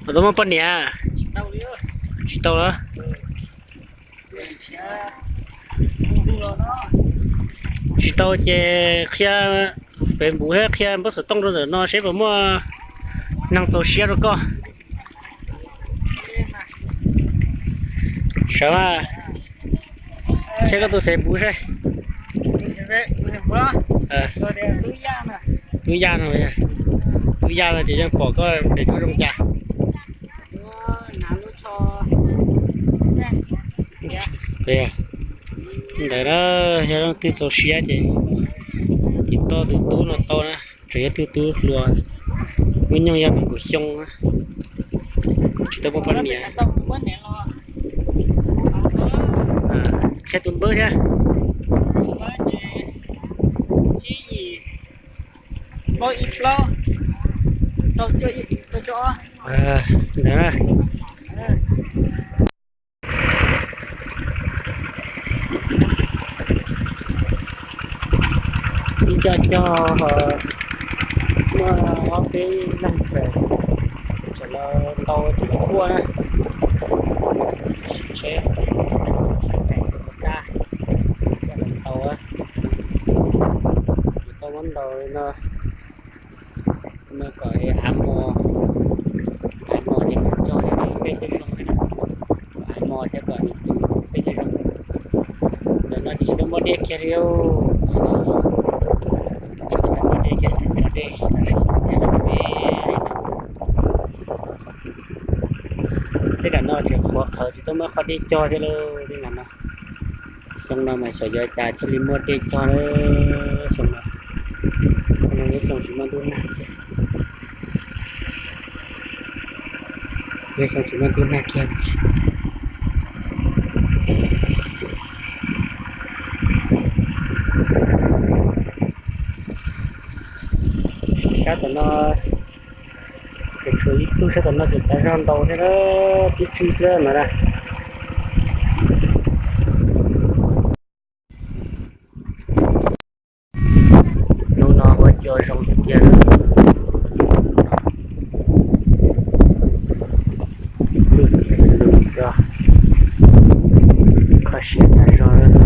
Tau muaj poj niam? Tsis tau los? Tsis tau ces qhia Facebook thiab qhia npawb xov tooj rau ntawm no seb puas muaj neeg txaus siab rau koj. Sawv mas, qhia koj tus Facebook seb. Tub Yaj no, Tub Yaj no ces yeej pom koj pem tub zoo cas. Ntawd na, yog leej twg txaus siab ces tiv toj tus tub no tau na, tseem yog tus tub hluas, hnub nyoog yog nees nkaum xyoo na, tsis tau muaj poj niam. Qhia tus npawb thiab. Ntawd na. Ib co cog ho muaj ob peb leeg tseem, tseem los ntau tseem los quaj na. Sim tsheb, tsheb peem tus tag, coj los ntau, tau muab ntau li no. No kom av mos, av mos ces kom cog tej tej zoo, av mos thiab kom nws tu tej tej zoo. Ntawm no ces tsis tau muaj dej kiag li, tsis tau muaj dej kiag, tsis tso dej, tej nram no tseem qhuav qhawv tsis tau muaj qhov dej cog thiab lauj, tej nram no. Xyoo no mas xyov yuav cas thiaj li muaj dej cog na. Xyoo no, xyoo no yog xyoo tsis muaj ntuj nag kiag, yog xyoo tsis muaj ntuj nag kiag. Sab tom no tseem tshuav ib tug, sab tom no tseem tas zog ntau thiab na, tib tswj xwb no na. Hnub no huab cua zoo tiag tiag. Lub xiab lug xwb, kho siab tas zog.